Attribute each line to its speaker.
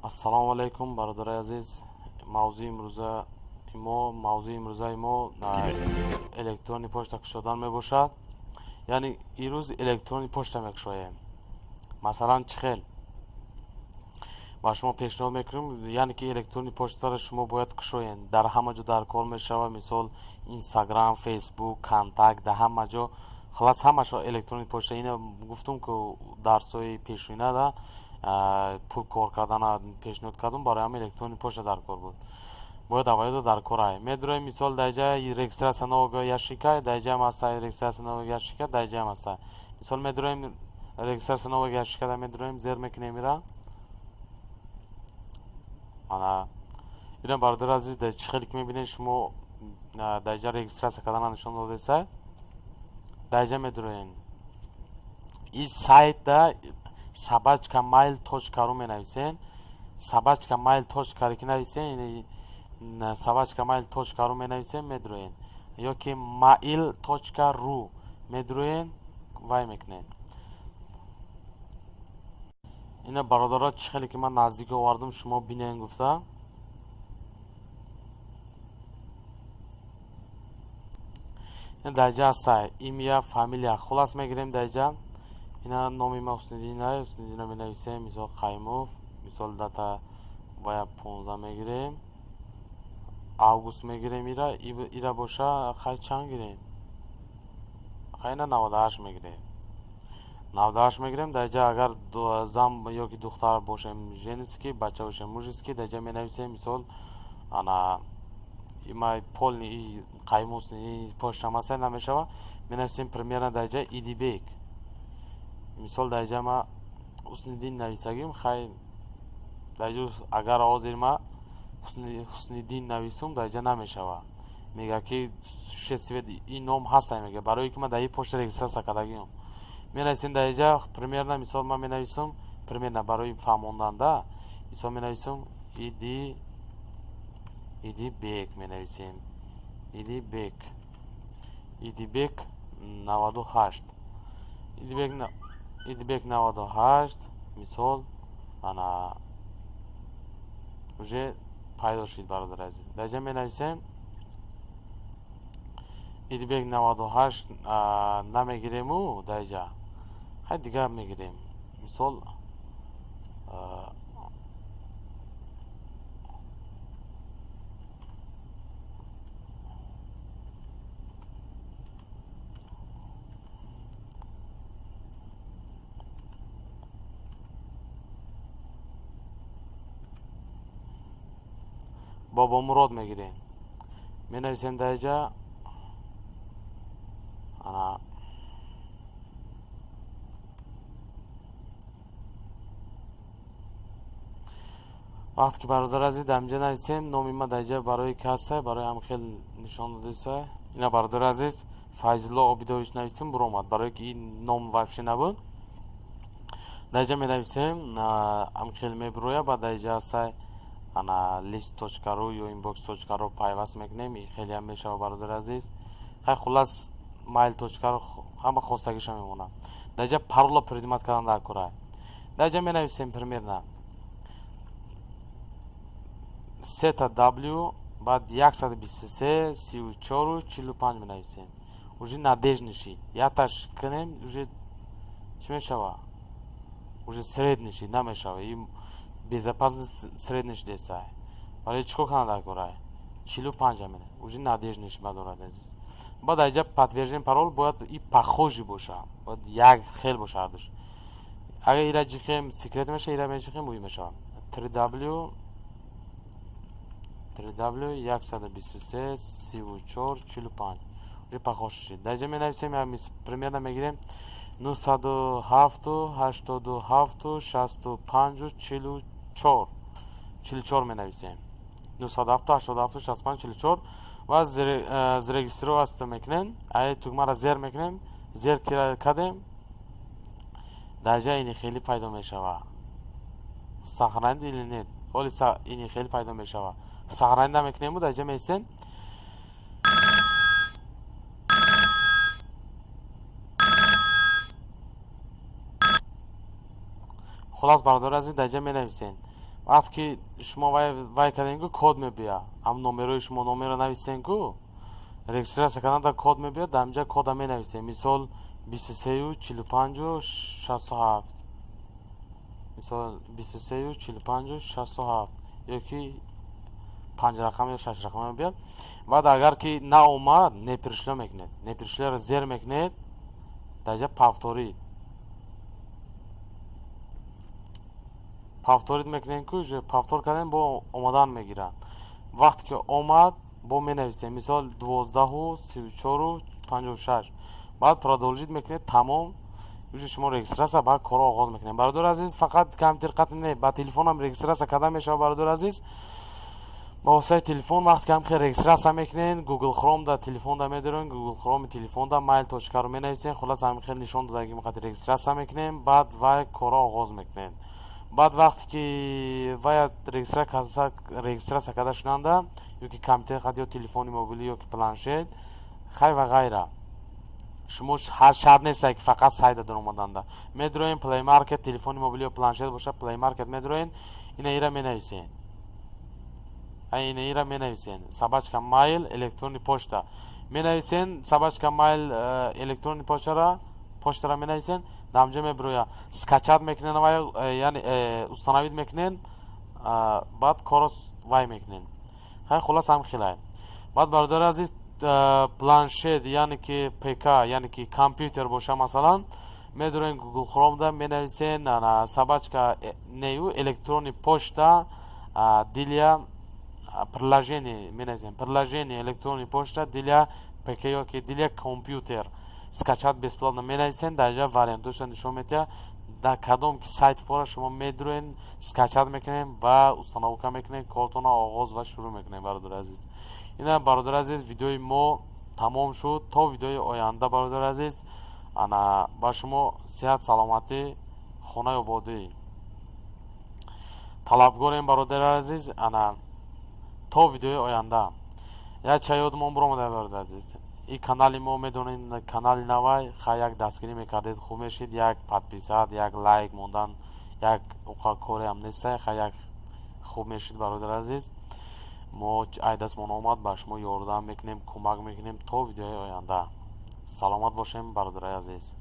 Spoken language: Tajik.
Speaker 1: Ассалому алайкум, бародарои азиз. Мавзӯи имрӯзаи мо электронный почта кушодан мебошад. Яъне ирӯз электронный почта мекушоем. Масалан, чӣ хел ба шумо пешниҳод мекунем, яъне ки электронный почтаро шумо бояд кушоед. Дар ҳама ҷо дар кор мешавад, мисол, Инстаграм, Фейсбук, Контакт, дар ҳама ҷо, халас, ҳамаашо электронный почта. Ина гуфтум, ки дарсҳои пешинада пул кор кардана пешниҳод кардум. Барои ҳама электронный почта дар кор буд, бояд аввалидо дар кор ай. Медуроем, мисол, дар ҷа регистрация нового ящика, дар ҷаам ҳаста регистрация нового ящика, дар ҷаам ҳаста. Мисол, медуроем, регистрация нового ящика да медуроем, зер мекунем ира. Ана ина, бародари азиз, дар чӣ хеле ки мебинед шумо, дар ҷа регистрация кардана нишон додеса. Дар ҷа медуроем, и сайтда @mail.ru менависем. @mail.ru ки нависем, @mail.ru менависем, медуроем, ё ки mail.ru медуроем, вай мекунем. Ина, бародаро, чӣ хеле ки ман наздик овардум, шумо бинен гуфта. Дар ҷа ҳаста имя, фамилия. Хулас, мегирем дар ҷа. Ина номи ма Ҳусниддина, Ҳусниддина менависем, мисол, Қаймов. Мисол, дата бояд 15 мегирем, август мегирем. Ира боша, хай, чанд гирем? Хай, ина 98 мегирем, 98 мегирем. Дар ҷа агар зан ё ки духтар бошем, женский, бача бошем, мужской. Дар ҷа менависем, мисол, ана имай полный Қаймус почта маса намешава, менависем примерно дар ҷа Идибек. Мисол, дар ҷа ма Ҳусниддин нависагим. Хай, дар ҷа агар ҳозир ма Ҳусниддин нависум, дар ҷа намешава, мега ки существует ин ном ҳаста, мега, барое ки ман дар ин почта регистрация кардагиам. Менависем дар ҷа примерно, мисол, ман менависум примерно барои фаҳмонданда, мисол, менависум Идибек, менависем Идибек, Идибек 98, Идибек, Идибек 98. Мисол, ана уже пайдо шуд, бародари азиз. Дар ҷа менависем Идибек 98 намегирему, дар ҷа, хай, дигар мегирем, мисол, Бобомурод мегирем, менависем дар ҷа. Ана вақте ки, бародар азиз, дар инҷа нависем номи ма дар ҷа барои касса, барои ҳам хел нишон додеса. Ина, бародари азиз, Файзулло Обидович нависем, буромад, барое ки ин ном вообще набуд. Дар ҷа менависем, ҳам хел мебуроя. Баъд дар ҷа ҳастай, ана list.ru ё inbox.ru пайваст мекунем, хелеам мешава, бародари азиз. Хай, хулас, mail.ru ҳама хостагиша мемонад. Дар ҷа парола придумать кардан дар кора. Дар ҷа менависем примерно сета w, баъд 123 34 45 менависем. Уже надёжный шид. Яташ кунем, уже чӣ мешава? Уже средний шид, намешава, и безопасный средний шидеса. Барои чӣ кор кардан дар кора? 45 мене уже надёжный шид бадорад, азиз. Баъд дар ҷа подтверждение парол бояд и похожий боша, бояд як хел боша ҳардуш. Агар ира ҷиқем, секрет меша, ира меҷиқем, уй мешава. 3w 3w 123 34 45 уже похож шид. Дар ҷа менависем, примерно мегирем 907 87 65 44, 44 менависем, 907 87 65 44 ва зарегистрироваться мекунем. Ай тугмаро зер мекунем. Зер кардем, дар ҷа ини хеле пайдо мешава: сохранить или нет. Оли ини хеле пайдо мешава, сохранить намекунему, дар ҷа меистем. Хулас, бародари азиз, дар ҷа менависем. Вақте ки шумо вай кардем ку, код мебия. Ҳам номерои шумо, номеро нависен ку, регистрация кардан код мебиёд. Дар инҷа кода менависем, мисол, 23 45 67, мисол, 23 45 67 ё ки панҷ рақам ё шаш рақам мебиёд. Баъд агар ки наомад, «не пришло» мекунед, «не пришло» ро зер мекунед, дар инҷа «повторить», повторить мекунем ку, повтор кардем, бо омадан мегирад. Вақте ки омад, бо менависем, мисол, 12 34 56. Баъд «продолжить» мекунед, тамом, уже шумо регистрация ба корро оғоз мекунем. Бародари азиз, фақат компютер қат не, ба телефонам регистрация карда мешавад. Бародари азиз, ба воситаи телефон вақте ки ҳамхел регистрация мекунед, Google Chrome да телефонда медорем, Google Chrome телефонда mail точка ру менависем. Хулас, ҳамин нишон додагӣ мақати регистрация мекунем, баъд вай корро оғоз мекунем. Баъд вақте ки вай регистрация карда шунанда, ё ки компютер қад, ё телефони мобилӣ, ё ки планшет, хай ва ғайра, шумо шарт нестае ки фақат сайта даромаданда. Медроем Play Market, телефони мобилӣ ё планшет боша, Play Market медроен, ина ира менависен, ина ира менависен, собачка mail электронный почта менависен, собачка mail электронный почтара менависен, дамҷа мебироя, скачать мекунен вай, яъне установить мекунен, баъд корро вай мекунен. Хай, хулас, ҳам хелай. Баъд, бародари азиз, планшет, яъне ки ПК, яъне ки компютер боша, масалан, медорем Google Chrome да менависен собачка нею электронный почта для приложение менависем, приложение электронный почта для ПК ё ки для компьютер скачать бесплатно менависен. Дар инҷа вариантошро нишон медиҳад, дар кадом ки сайт фора шумо медуроен, скачать мекунем ва установка мекунем, кортона оғоз ва шурӯъ мекунем. Бародари азиз, ина, бародари азиз, видеои мо тамом шуд. То видеои оянда, бародари азиз, ана ба шумо сиҳат, саломатӣ, хонаи ободӣ талабгорем. Бародари азиз, ана то видеои оянда. Як чай ёдмон биромада, бародари азиз, и канали мо, медонед, канали навай. Хай, як дастгирӣ мекардед, хуб мешид. Як подписать, як лайк мондан як уқа кореам нестай. Хай, як хуб мешид, бародари азиз. Мо ай дастмон омад, ба шумо ёрдам мекунем, кӯмак мекунем. То видеои оянда саломат бошем, бародарои азиз.